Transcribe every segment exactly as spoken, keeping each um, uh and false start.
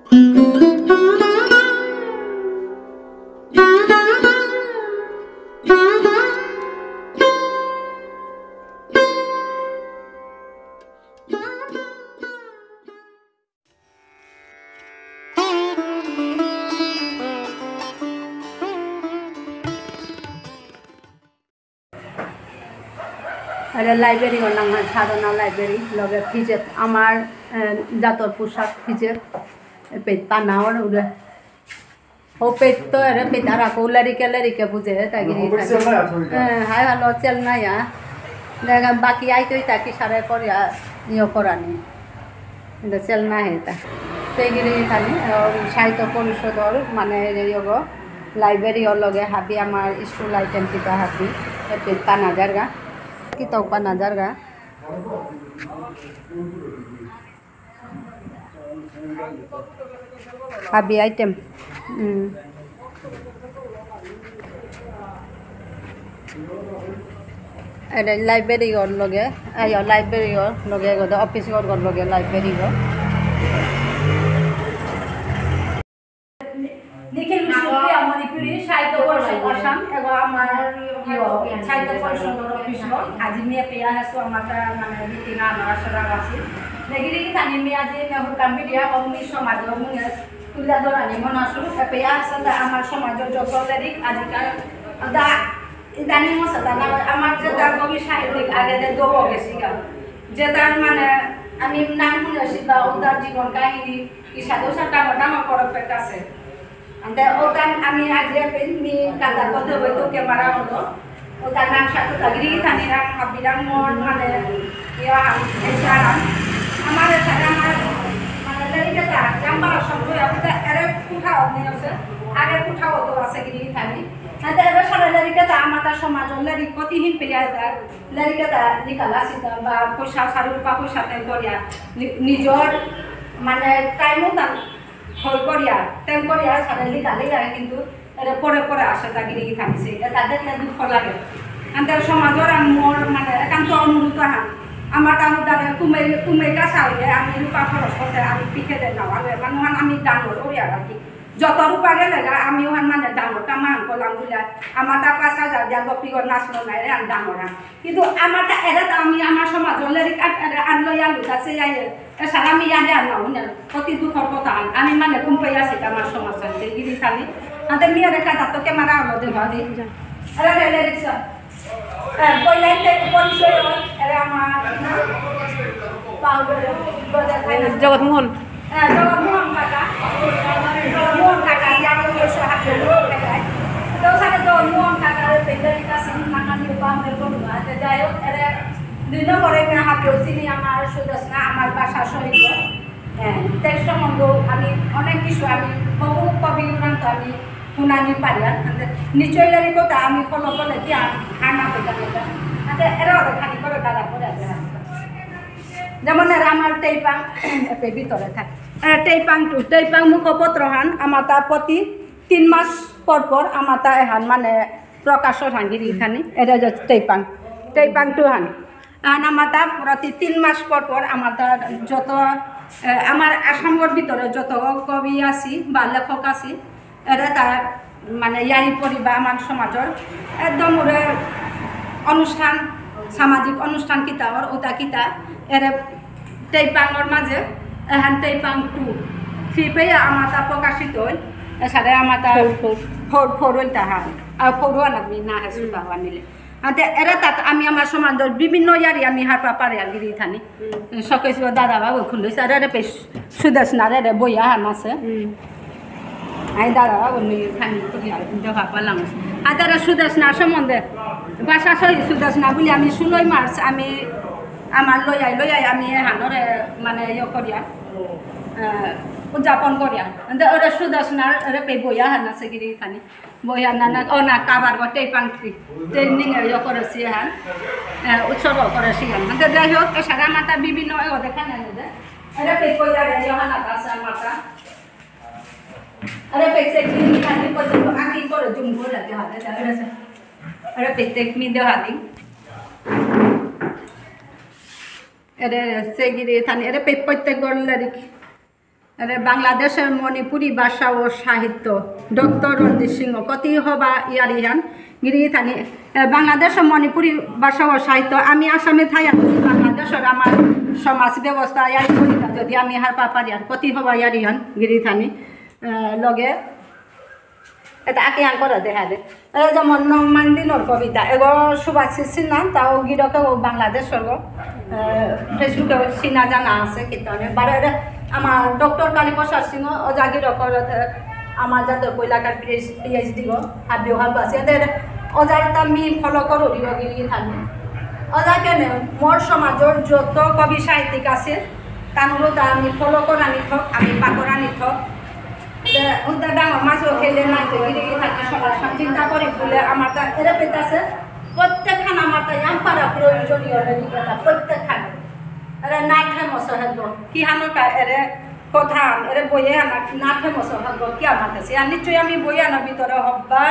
আরে library ওর নাঙহান সাধনা library, লগে ফিজেত, আমার, এ, জাতর পোশাক ফিজেত, এ, পেট পানাওর উড়ে। ও পেট তো এরে পেট আর আকো লেরিকে লেরিকে বুঝে, তাই গিরি ও পেট থাকি। চেল নাই, আচ্ছা, ওইটা। হ্যাঁ, হাই ভালো চেল নাই, আ। দেখা বাকি আইতই তাকি সারে করে, আ, ইয়ে করানি। এটা চেল না হেতা। সেই গিরি খানি, আ, সাহিত্য পরিষদর, মানে, এরে ইয়োগো, library ওর লগে হাবি আমার school item কিতা হাবি, এ পেট পানা যারগা। কিতাও পানা যারগা। হাবি item. হুম। এরে library ঘর লগে, আইও library ঘর লগে, গদে office ঘর ঘর লগে library ঘর। নিখিল বিষ্ণুপ্রিয়া মণিপুরী সাহিত্য পরিষদ আসাম এবং আমার ইয়ো সাহিত্য পরিষদর অফিস, আজি মি এপেয়া আহেসু আমার মানে মিটিং আমার আসলে আছে। নেগিরি কি থানি মি আজি মি হুকাম বিডিয়া অমনি সমাজ মুঙে তুলে ধরানি মন আসু এপেয়া আসলে আমার সমাজর যত লেরিক আজিকাল দা ইদানিং সাদা না আমার যে দা কবি সাহিত্যিক আগে দে দো গেছি গা। যে তার মানে আমি নাম শুনেছি বা উদার জীবন কাহিনী ইসাদে উসা ডাঙর ডাঙর করে পেট আছে। আন্দে ওতান আমি আজি এপেই মি কাদা কদে বইতো ক্যামেরা হলো। ওতার নাম সাথে তাগিরি থানি নাম হাবিরাম মন মানে ইয়া হাম এসা হাম। আমার এসা আমার মানে লেরিক এতা জাম্বারা সম্ভব আপনি এরে কুঠা অগ্নি আছে। আগে কুঠা হতো আছে গিরি থানি। আন্দে এরে সারা লেরিক এতা আমার সমাজ লেরিক প্রতিহীন পেয়া এতা লেরিক এতা নিকালা সিতা বা পয়সা সারু রূপা পয়সা তেল করিয়া নি- নিজর মানে টাইমও তার খই করিয়া, তেল করিয়া, সারে লিখা লিখা কিন্তু এরে পরে পরে আসে তা গিরি গিথানি সে। এটা দেখলে দুঃখ লাগে। আন্তার সমাজর আর মোর মানে একান্ত অনুরোধ আহান। আমার তার দ্বারা কুমে, কুমে কাছা হইলে আমি রূপা খরচ করতে আমি পিঠে দেন না। আর মানে ওহান আমি ডাঙর করি আর কি। যত রূপা গেলে গা আমি ওহান মানে ডাঙর কামান করলাম বুলে। আমার তা পাঁচ হাজার দিয়া গোপীগর নাচলো নাই রে আমি ডাঙর আন। কিন্তু আমার তা এরা তো আমি আমার সমাজ হলে রে কাট এরা আনলো ইয়ালু কাছে যাই। এসারে আমি ইয়াদে আর না হুনে, অতি দুঃখর কথা। আমি মানে কুম্পাই আছি, আমার সমাজ আছে, গিরি খালি। আতে মিয়ারে কাটা তো ক্যামেরা হলো দে ভাবি। আরে রে, রে, রিক্সা। এ, বইলাই তে পরিচয় হল, এরে আমার, না? পাউডার, বাজার খাই না। জগৎমোহন। এ, জগৎমোহন কাকা। জগৎমোহন কাকা, ইয়াকে পয়সা হাতে লোক দেখায়। তো সাথে জগৎমোহন কাকা, রে, পেন্ডারি কাছে, নানা নিয়ে পাউডার করবো। আতে যাই হোক, এরে দুই নম্বরে আমি হাবিও চিনি আমার সুদেষ্ণা, আমার বাসা শহীদ। হ্যাঁ, তার সম্বন্ধে আমি অনেক কিছু আমি বহু কবি উড়ান্ত আমি শুনানি পারিয়ার। নিচয় লেরি কথা আমি ফলো করলে কি আর, আর না করতে পারতাম। আতে এরা ওদের খালি করে দাঁড়া করে আছে। যেমন এরা আমার টেইপাং, এতে ভিতরে থাকে। এ, টেইপাং টু, টেইপাং মুখপত্র হান, আমার তা প্রতি তিন মাস পর পর আমার তা এহান মানে প্রকাশ হান গিরি খানি। এটা যে টেইপাং, টেইপাং টু হান। আন আমাতা প্রতি তিন মাস পর পর আমাতা যত, এ, আমার আসামর ভিতরে যত কবি আছি বা লেখক আছি, এরা তার মানে ইয়ারি পরিবা আমার সমাজর একদম ওরে অনুষ্ঠান, সামাজিক অনুষ্ঠান কিতা ওর ওটা কিতা, এরে টেইপাংর মাঝে এহান টেইপাং টু, থ্রি পেয়া আমাতা প্রকাশিত হইল, এসারে আমাতা ফোর, ফোর। ফোর, ফোর হইল তাহা, আর ফোর ওয়ান আমি না হেসু তাহা নিলে। আতে এরা তাত আমি আমার সমাজর বিভিন্ন ইয়ারি আমি হারপা পারে আর গিরি থানি। হুম। সকেশ বা দাদা বাবু খুললে স্যার এরা পেশ সুদেষ্ণার এরা বইয়া হান আছে। হুম। আই দাদা বাবু নি খানি করি আর কিন্তু হারপা লাঙস। আতে এরা সুদেষ্ণার সম্বন্ধে ভাষা সহি সুদেষ্ণা বলি আমি ষোলোই মার্চ আমি আমার লই আই, লই আই আমি হানরে মানে ইয়ে করিয়া, আহ, উদযাপন করিয়া। আতে এরা সুদেষ্ণার এরা পে বইয়া হান আছে গিরি থানি। বইয়া নানা, ও না, কাবার গো, টেইপাং ট্রি। ট্রেনিং এ ইয়ে করেছি হান। এ, উৎসর্গ করেছি হান। মানে, যাই হোক, এসারে আমাতা বিভিন্ন, এ, ও দেখা নাই যে। আরে, পেট কই যাবে, ইয়ে হান, আকাশ আমাতা। আরে, পেট সে কি, খালি পর্যন্ত আঁকি করে জুম করে রাখতে হবে। আরে, আরে, পেট টেক মি দেওয়া দিন। আরে, সে গিরি থানি, আরে, পেট প্রত্যেক গড় লেরিক। আরে, বাংলাদেশের মণিপুরী ভাষা ও সাহিত্য, ডক্টর রঞ্জিত সিংহ, কতি হবা ইয়ারিহান গিরি গিথানি। এ, বাংলাদেশের মণিপুরী ভাষা ও সাহিত্য, আমি আসামে থাই, আর বাংলাদেশের আমার সমাজ ব্যবস্থা ইয়ারি করি না, যদি আমি হার পাপারি আর কতি হবা ইয়ারিহান গিরি গিথানি। এ, লগে এটা আকে আং করে দেখা দে। এ, যেমন নংমান দিনর কবিতা, এগো সুভাষিস সিনহা, তাও গিরকে ও বাংলাদেশ স্বর্গ। এ, Facebook-এ চিনা জানা আছে, কিন্তু আমি বারো এরে আমার ডক্টর কালীপ্রসাদ সিংহ, ওজা গিরকর, এ, আমার জাতীয় পয়লাকার PhD গো, হাবিও হাবু আছে। এদের ওজার তা মি follow করো রিও গিরি গিথানি। ওজা কেনে মোর সমাজর যত কবি সাহিত্যিক আছে, তানুরও তা আমি follow করানি থক, আমি পাকরানি থক। তে, উদ্দা ডাঙর মাছ ও খেলে না, তো গিরি গিথানি সমস্যা চিন্তা করি বলে আমার তা এরে পেতাছে, প্রত্যেকখান আমার তা ইয়াম পারা প্রয়োজনীয় লেরিক এতা, প্রত্যেকখান। এরে না ঠেমস হেগো, কি হানো কা এরে কথা, এরে বইয়ে আনা, না ঠেমস হেগো, কি আমার কাছে। আর নিশ্চয়ই আমি বই আনা ভিতরে হব্বা,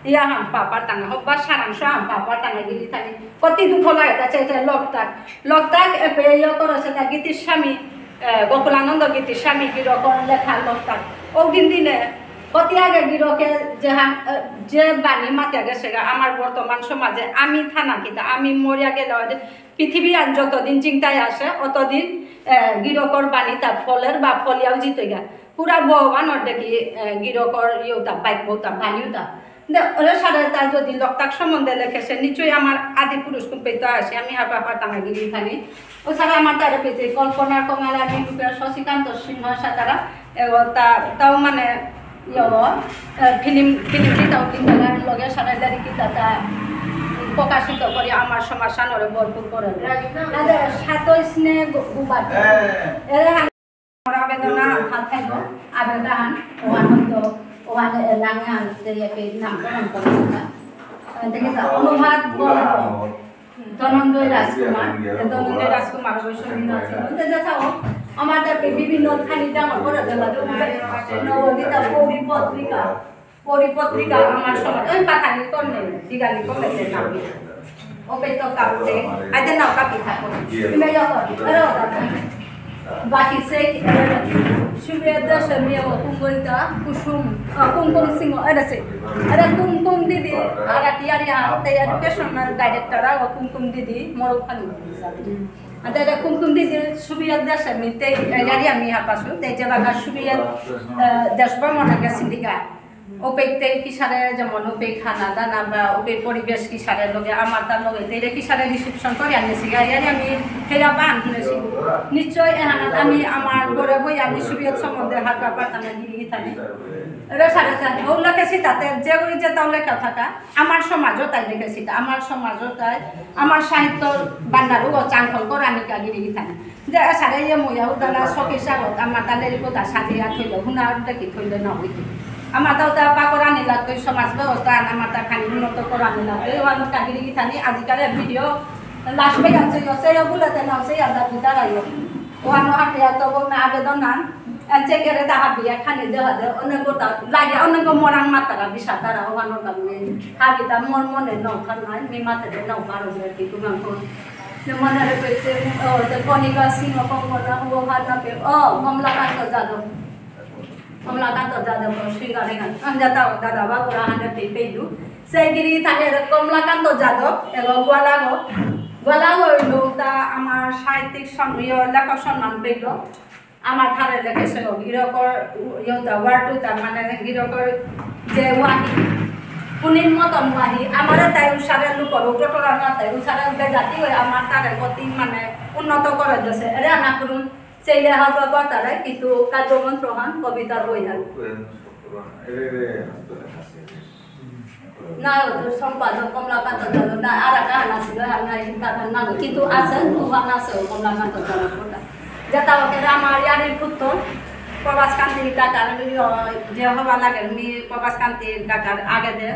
ইয়া হাম পাপার টাঙা, হব্বা সারাংশ হাম পাপার টাঙা গিরি গিথানি। কতি দুঃখ লাগে, তা চে চে লোকটা, লোকটা এ বে ইয়ে করো সেটা গীতিস্বামী, এ, গোকুলানন্দ গীতিস্বামী গিরকর লেখা লোকটা। ও দিন দিনে কতি আগে গিরকে যে হাম, এ, যে বাণী মাতে গেছে গা, আমার বর্তমান সমাজে আমি থানা কিতা, আমি মরিয়া গেলে হয়তো পৃথিবী আর যতদিন চিন্তায় আসে, অতদিন, এ, গিরকর বাণী তার ফলের বা ফলিয়াও জিতে গা। পুরা ভগবান ওর দেখি, এ, গিরকর ইয়েও তা, বাইক বউ তা, বাণীও তা। দে, ওরে সারে তা যদি লোকটাক সম্বন্ধে লেখেছে, নিশ্চয়ই আমার আদি পুরুষ কুম্পেই তো আসে, আমি হার পাপার টাঙা গিরি গিথানি। ও সারা আমার তারে পেয়েছে কল্পনা, কমলা, নিরূপা, শশীকান্ত সিংহ, সাতারা, এ, ও তা, তাও মানে, ইয়ে, ও, এ, film, film কি তাও কিনতে লগে সারা লেরিক কিতা তা প্রকাশিত করি আমার সমাজ সানরে ভরপুর করে। আচ্ছা, সাতই স্নেহ গু-, গুবাটি। এরে আবেদন আহান থাকবো, আবেদন আহান, ওহান হয়তো, ওহান, এ, নাঙে আনতে ইয়াকে নামকরণ করা কথা। এ, দেখে যা, অনুবাদ বলবো। ধনঞ্জয় রাজকুমার, এ, ধনঞ্জয় রাজকুমার অবশ্য বিনোদ সিংহ। তো যা থাকো, আমার তাতে বিভিন্ন থানি ডাঙর করে দেওয়া, নবনীতা পৌরি পত্রিকা, পৌরি পত্রিকা আমার সময়, ওই পাথারি করলে, দিগালি করলে যে নাম। ওপে তো কাঁপছে, আজ নাও কাঁপি থাকো। তুমি যখন, আরে ওটা বাকি সেই, সুবিয়া দশমী ও কুঙ্গলটা, কুসুম, আ, কুমকুম সিংহ, আরে সে, আরে কুমকুম দিদি, আর কি আর ইয়া, তে educational director, ও কুমকুম দিদি, মোর ওখানে। আতে কুমকুম দিদি, সুবিয়া দশমী, তে, ইয়ারি আমি হাপাসু, তে যে বাগা সুবিয়া, আ, দেশ ভ্রমণে গেছি দিগা। ওপেইতে কিসারে যেমন ওপেই খানা দানা বা ওপেই পরিবেশ কিসারে লগে আমার তার লগে তেরে কিসারে reception করে আনেছি, গাড়ি আনি আমি হেরা বান শুনেছি। নিশ্চয় এহানাত আমি আমার ঘরে বই আমি সুবিয়ত সম্বন্ধে হারকা পাতানা গিরি গিথানি। এরা সারে জানি, ও লেখেছি তাতে যে ওই যে তাও লেখা থাকা, আমার সমাজও তাই লেখেছি, আমার সমাজও তাই, আমার সাহিত্য ভান্ডারও ও চাংখল করানিকা গিরি গিথানি। যে সারে ইয়ে মইয়া উদালা সখী সাগত, আমার তালে রিপোর্ট আর সাথে আর থইল, হুনা আর দেখি থইল না হইতে। আমার তাও তা পাকরানি লাগতো, সমাজ ব্যবস্থা আর আমার তা খানি উন্নত করানি লাগতো। এই ওয়ান কাগিরি গিথানি আজিকার ভিডিও লাস্ট পে আছে, ইয়ে সে বুলাতে না, সে আর দাবি তারাইও। ওয়ানো হাতে আর তো না আবেদন না, আর চেকেরে দাহাবিয়া খানি দেওয়া দে, অনেক গোটা লাগে, অনেক মরাং মাতারা, বিষা তারা, ওয়ানো দাবি। হাবিতা মন মনে ন থানায়, মি মাতে দে ন পারো দে, কি তোমার কোন মনে রেখেছে, ও, তো কণিকা সিংহ কঙ্কনা, ও, হাত না পে, ও, কমলাকান্ত যাদব। কমলাকান্ত যাদব, ও, সিঙ্গারে গান। আঞ্জা তাও দাদা বাবুরা হাতে পে পেইলু। সেই গিরি থাকে কমলাকান্ত যাদব, এবং গোয়ালাগো। গোয়ালাগো হইল তা আমার সাহিত্যিক সম-, ইয়ে, লেখক সম্মান পেইল। আমার ঠারে লেখেছে গো, গিরকর ইয়েতা, ওয়ার্ডটা, মানে গিরকর যে ওয়াহি, উনির মতন ওয়াহি, আমারে তাই উসারে লুকর, উঠোটরা না তাই উসারে উঠে জাতি হয়ে আমার ঠারে গতি মানে উন্নত করে দিয়েছে। এরে আনা করুন, সেইলে হয়তো করতারে, কিন্তু কাব্যগ্রন্থ হান, কবিতার বই হান। না, ওদের সম্পাদক কমলাকান্ত যাদব, না, আর একটা আহান আছিল, আর নাই, তার নাম, কিন্তু আছে, দুহান আছে, ও কমলাকান্ত যাদব ওটা। যেটা ওকে আমার ইয়ারির পুত্র, প্রভাস কান্তি কাকার, ওই, ওই, যে হবা লাগে, উনি প্রভাস কান্তি কাকার আগে দে,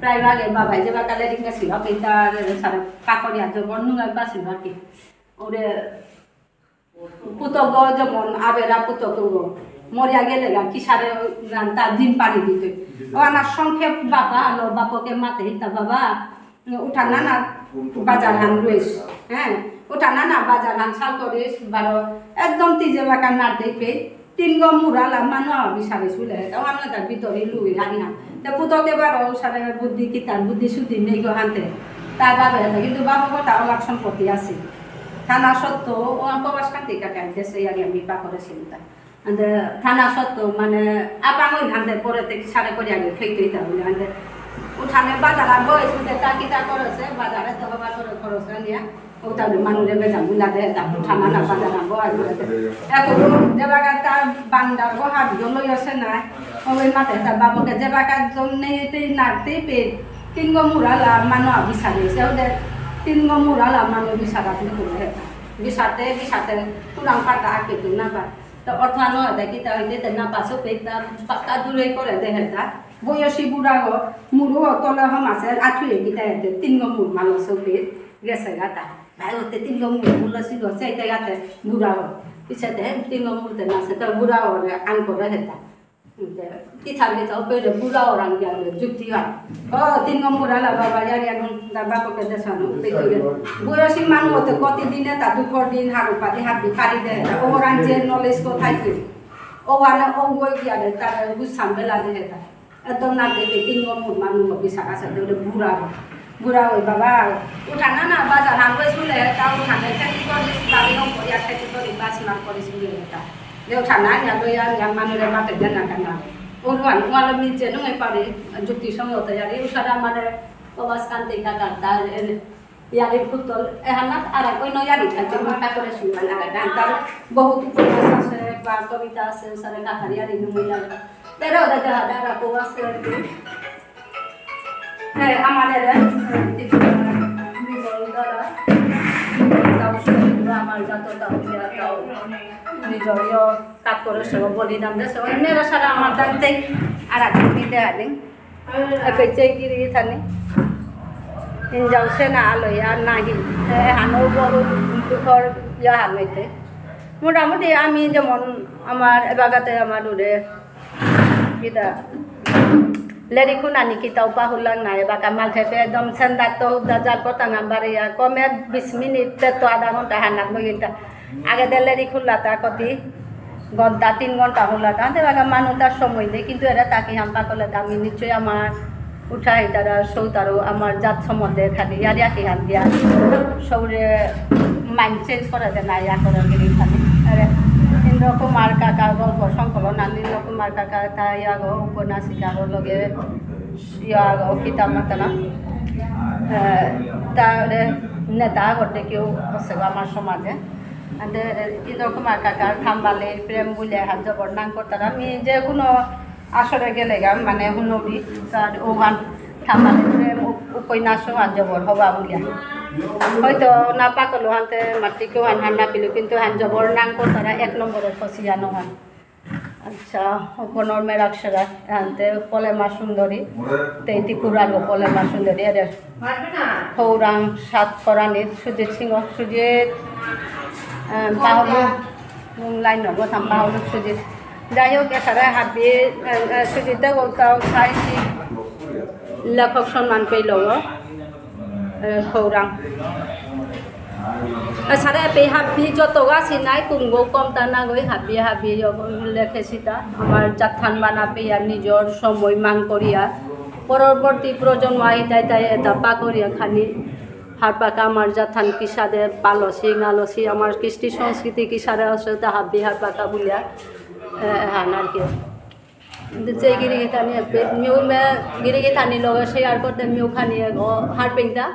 প্রায় আগে বাবাই যে বাকালে রিঙ্গা ছিল, ওকে তার সারা কাকরিয়া যে বর্ণুঙ্গা পাশে বাকি। ওরে পুতগ যেমন আবেরা পুতগ মরিয়া গেলে গা কিসারে রান্তা দিন পানি দিতে। ও আমার সংক্ষেপ বাবা আলো বাপকে মাতে হিতা বাবা উঠা না না বাজার হান রয়েস, হ্যাঁ, উঠা না না বাজার হান সাল করিস বারো একদম তিজে বাকা না দেখবে। তিনগো মুরালা মানু বিচারে চলে, তো আমি তার ভিতরে লুই আনি না। তো পুতকে বারো সারে বুদ্ধি কি তার বুদ্ধি শুদ্ধি নেই গো হানতে। তার বাবা এত কিন্তু বাবা কথা অলাপ সম্পত্তি আছে। থানা সত্য, ও আমার বাবা শান্তি কাকা দেশে আগে আমি পা করেছিল তা। আন্দে থানা সত্য মানে আপাঙ হানতে পরে তে সারে করে আগে খেতে হইতা বলে আন্দে। উঠানে বাজার আর বয়স উঠে তা কিতা করেছে, বাজারে তো হবার করে খরচ নিয়ে। ওটা মানুরে বেজা বুলা দে, তা উঠানা না পাজা না বয় করে দে। এখন যেবাকা তার বান্দার গো হাত গো লই আসে না, ওই মাতে তা বাবুকে যেবাকা জম নেই তেই নাড়তেই পে, তিনগো মুরালা মানু বিচারে, সে ওদের তিনগো মুরালা মানু বিচারা দিয়ে করে হেতা। বিচারতে, বিচারতে, পুরান পাতা আঁকে তো না বা। তো অর্থ আনো হেতা কি তা হইতে তে না পাসো পে তা পাক্কা দূরে করে দে হেতা। বয়সী বুড়া গো, মুরু তলে হম আছে, আঠুয়ে কি তা হেতে, তিনগো মুর মানু সবে গেছে গাতা। ভাই, ওতে তিন নম্বর বললা ছিল, সেইটা গাতে বুড়া হয়। পিছেতে তিন নম্বরতে না, সেটা বুড়া হয়, আন করে হেতা। কি থাকবে, তো পেলে বুড়া ওর আন গেলে, যুক্তি হয়। ও, তিন নম্বর আলা বাবা, ইয়ারি এখন দা বাপকে দেশানো, পেতে গেলে। বয়সী মানুষ হতে কতদিনে তা দুঃখর দিন, হারু পাতি, হাত দি পারি দেয়, তা ওর আন যে knowledge কোথায় পেয়ে? ও আনে, ও ওই গিয়া দেয়, তার বুঝতাম বেলা দেয় তা। একদম না দেখে তিন নম্বর মানু হবি সাকা সাথে ওটা বুড়া হয়। বুড়া হয় বাবা, উঠানা না বাজার হাম করে শুলে, তা উঠানে খেতে করিস, বাড়ি হম করিয়া খেতে করি, বাস মার করিস, বুড়ে বেটা। যে উঠানা, ইয়া লইয়া, ইয়া মানুরে মাতে দেনা কেনা। ওরুয়ান, ওয়ালো নিচে নুঙে পারে, যুক্তিসঙ্গত ইয়ারি, উসারা মানে, কবাস কান্তে কাকার, তার, এ, ইয়ারি ফুতল, এহানাত আর কই নয়ারি থাকে, মাথা করে শুনবেন আর গান। তার বহুত উপন্যাস আছে বা কবিতা আছে, উসারে কাকার ইয়ারি নুঙে লাগে। তেরো দাদা হাজার আপু আছে আর কি। হ্যাঁ, আমাদের, এ, বিমল দাদা, তাও শুনবো আমার যত তাও দিয়া তাও নিজের ইয়ে কাজ করে সব বলিদান দেয়, সব মেয়েরা সারা আমার জানতে আর এক দিতে আনি। এ পেচে গিরি থানি। ইন যাওসে না আলো ইয়া নাহি। এ হানো বড় দুঃখর ইয়া হানইতে। মোটামুটি আমি যেমন আমার এবাগাতে আমার উড়ে কিতা লেরিক হুনানি কিতাও পাহুরলাং না, এবাকা মালঠেপে একদম সেন্দাত তো উদ্দা যার কথা নাম্বার ইয়া কমে বিশ মিনিট তো আধা ঘন্টা হানাত লইতা। আগে দে লেরিক হুনলাতা কতি ঘন্টা, তিন ঘন্টা হুনলাতা। আনতে বাগা মানু তার সময় নেই, কিন্তু এরা তাকে হাম পাকলে তা আমি নিশ্চয়ই আমার উঠাই তারা সৌতারও আমার জাত সম্বন্ধে খালি ইয়ারি আঁকি হান দিয়া সৌরে mind change করে দে না ইয়া করে গিরি খালি। আরে ইন্দ্র কুমার কাকার গল্প সংকলন আর ইন্দ্র কুমার কাকা তা ইয়াগো উপন্যাসিকারও লগে ইয়াগো কিতা মাতানা। এ, তাহলে নেতা করতে কেউ আছে গো আমার সমাজে। আনতে, এ, ইন্দ্র কুমার কাকার থাম্বালে প্রেম বুলে হাত জবর নাং করতারা। আমি যে কোনো আসরে গেলে গা, মানে, হুনবি, তার ওহান থাম্বালে প্রেম উপ-, উপন্যাস হাত জবর হবা বুলিয়া। হয়তো না পাকলো হানতে মাটি কেউ হান হান না পিলু, কিন্তু হান জবর নাং করতারা এক নম্বরে ফসিয়া নহান। আচ্ছা, অপনর মেরাক সেরাক, এহানতে পলেমা সুন্দরী, তেইতি কুরালো পলেমা সুন্দরী, এরে খৌরাং সাত করানিত সুজিত সিংহ, সুজিত, এম, পাহুলু, মুং লাইন নগো থাম পাহুলু সুজিত। যাই হোক, এসারে হাবি, এ, এ, সুজিতে গৌতাও সাহিত্যিক লেখক সম্মান পেইল গো। এ, খৌরাং। এসারে পে হাবি যত গাছি নাই, কুঙ্গো কমতা না গই, হাবি হাবি যখন লেখেসিতা। আমার জাতহান বানা পেয়া নিজর সময় মাং করিয়া, পরবর্তী প্রজন্ম আহি তাই তাই এটা পাকরিয়া খানি, হারপাকা আমার জাতহান কিসাদে পালসি, গালসি, আমার কৃষ্টি সংস্কৃতি কিসারে আছে, তা হাবি হারপাকা বুলিয়া, এ, হান আর কি। যে গিরিগিথানি এপে, মিউ মে গিরিগিথানি লগে share করতে মিউ খানি এগো হারপিংতা।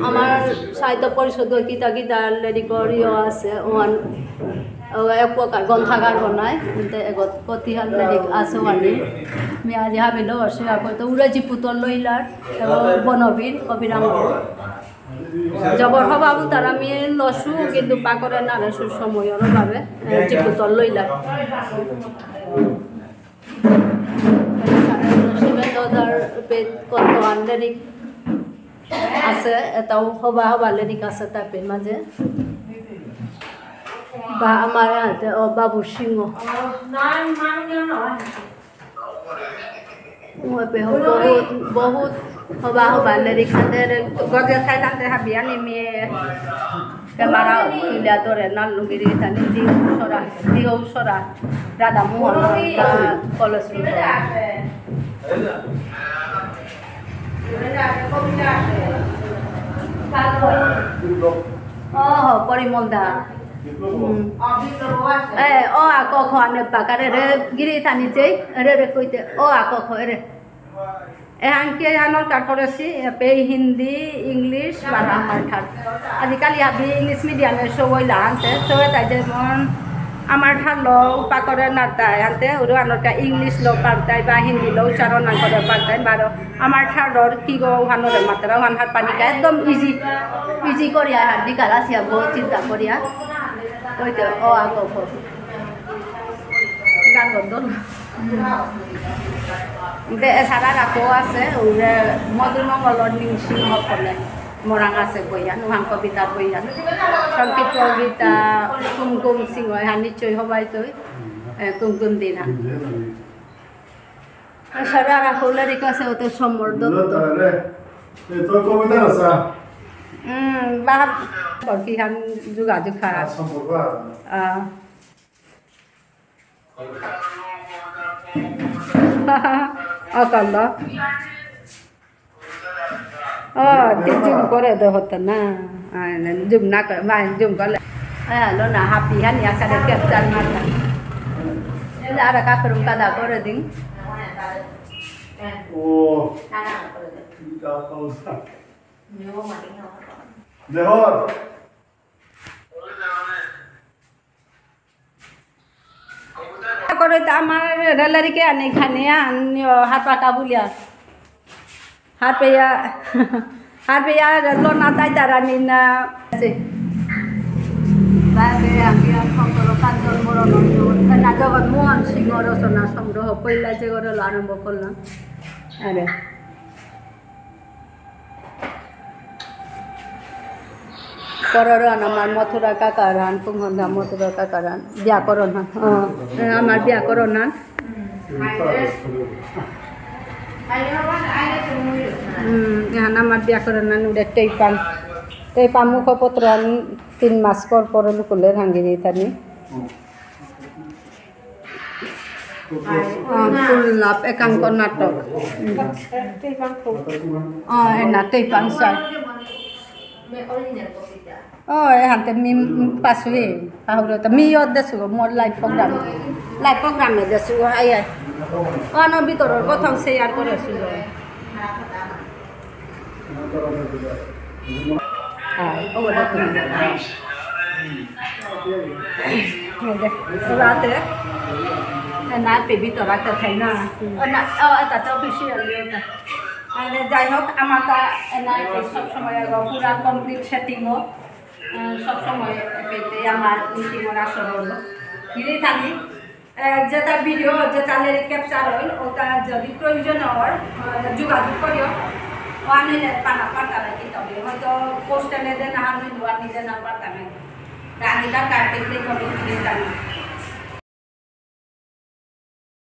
আমার সাহিত্য পরিষদ কিতা কিতা লেরিকর ইয়ে আছে, ওয়ান, ও এক প্রকার গ্রন্থাগার বনায়, কিন্তু এগো কতিহান লেরিক আছে ওয়ানি। মি আজি হাবিলো share করতে উড়ে জিপুতল লইলার, এবং বনবীর, কবিরাম। জবর হবা বুতারা মি লসু কিন্তু পাকরে না রেসু সময়র অভাবে, এ, জিপুতল লইলা। শিবেন দাদার পেট কত আন লেরিক আছে, এটাও হবা হবা লেরিক আছে তার পেট মাঝে। বা আমার হাতে ও বাবু সিংহ। মই পেহ বহুত, বহুত হবা হবা লেরিক হাতে গজে থাইলাতে হাবিয়ানি মিয়ে। Camera তুলিয়া ধরে না লুঙ্গি দিয়ে থানি, দিও সরা, দিও সরা, রাধা মোহন, আহ, কলেজ রোড। ও, পরিমল দা। হুম। এ, অ, আ, ক, খ, আনে বাকারে রে, গিরি থানি চেই, রে, রে, কইতে, অ, আ, ক, খ, রে। এহান কি এহানর কা করেছি, এপে হিন্দি, ইংলিশ, বারো আমার ঠার। আজিকালি হাবি ইংলিশ মিডিয়ামে সবই লাহানতে, সবে তাই যেমন আমার ঠার লো উপা করে নারতাই, হানতে উরু আনর কা ইংলিশ লো পারতাই বা হিন্দি লো উচ্চারণ না করে পারতাই, বারো আমার ঠার লোর কি গো উহানরে মাত্রা উহান হার পানি কা একদম ইজি, ইজি করিয়া হার নিকাল আসিয়া গো চিন্তা করিয়া। ওই তো, অ, আ, ক, খ। গান বন্ধ। দে, এছাড়া রাখো আছে, ওরে মধুমঙ্গল নিংসিং হকলে মরাং আছে বইয়া, নুহান কবিতা বইয়া, সংক্ষিপ্ত কবিতা, কুমকুম সিংহ, হ্যাঁ, নিশ্চয়ই হবাই তো, এ, কুমকুম দিনা। এছাড়া রাখো লেরিক আছে, ওতে সম্বর্ধ। এ, তোর কবিতা আছে? হুম, বাহাত, কি হান যোগাযোগ খারাপ। আ, সম্পর্ক আছে। আ। অকল। ও, তি জুম করে দে হতো না। আ, জুম না করে, মানে, জুম করলে। হ্যাঁ, লো না, হাবি হানি আসলে capture মারতা। এলে আর কাপড় কাদা করে দিন। ও। দেখো। করে তো আমার রেলারিকে আনে এখানে আন, হারপা কাবুলিয়া। হারপেয়া, হারপেয়া লোনা তাই তারা নিনা। বাইরে আমি আর শঙ্কর কাঞ্চন বড় নয়, না জগৎ মোহন সিংহ রচনা সংগ্রহ পয়লা যে করে আরম্ভ করলাম। আরে। কররন আমার মথুরা কাকারান, কুমহন্দা মথুরা কাকারান, ব্যাকরণ হান। অ, এ, আমার ব্যাকরণ হান। উম, এহান আমার ব্যাকরণ হান, উড়ে টেইপান। টেইপান মুখপত্র হান তিন মাস পর পর লুকুলে ভাঙি দিতানি। আ, ফুল লাভ একাঙ্ক নাটক। অ, এনা টেইপাং সার। অ, এহানতে মি, মি পাসুয়ে, পাহুরে তো মি ইয়ত দেসু, মোর live program। Live program এ দেসু, আই, আই। অ, আনো ভিতরর কথা share করেসু। হ্যাঁ, ও বলে তো। এই যে, রাতে, এ, না, পেবি তো রাতে খাই না। ও না, ও, এটা তো বেশি হয়ে গেছে। মানে, যাই হোক, আমার তা, এ, না, এই সব সময় এগো পুরা complete setting হোক। এ, সব সময় পেতে আমার meeting ওর আসর হলো। গিরি থাকি। এ, যেটা video, যেটা লেরিক capture হইল, ওটা যদি প্রয়োজন হয়, এ, যোগাযোগ করিও। ও আনিলে পানা পাতা রাখি তবে। হয়তো postal এ দেনা হয়, ও আনি দেনা পাতা নাই। তা আজিকার কার্তিক লেখক দিয়ে জানি।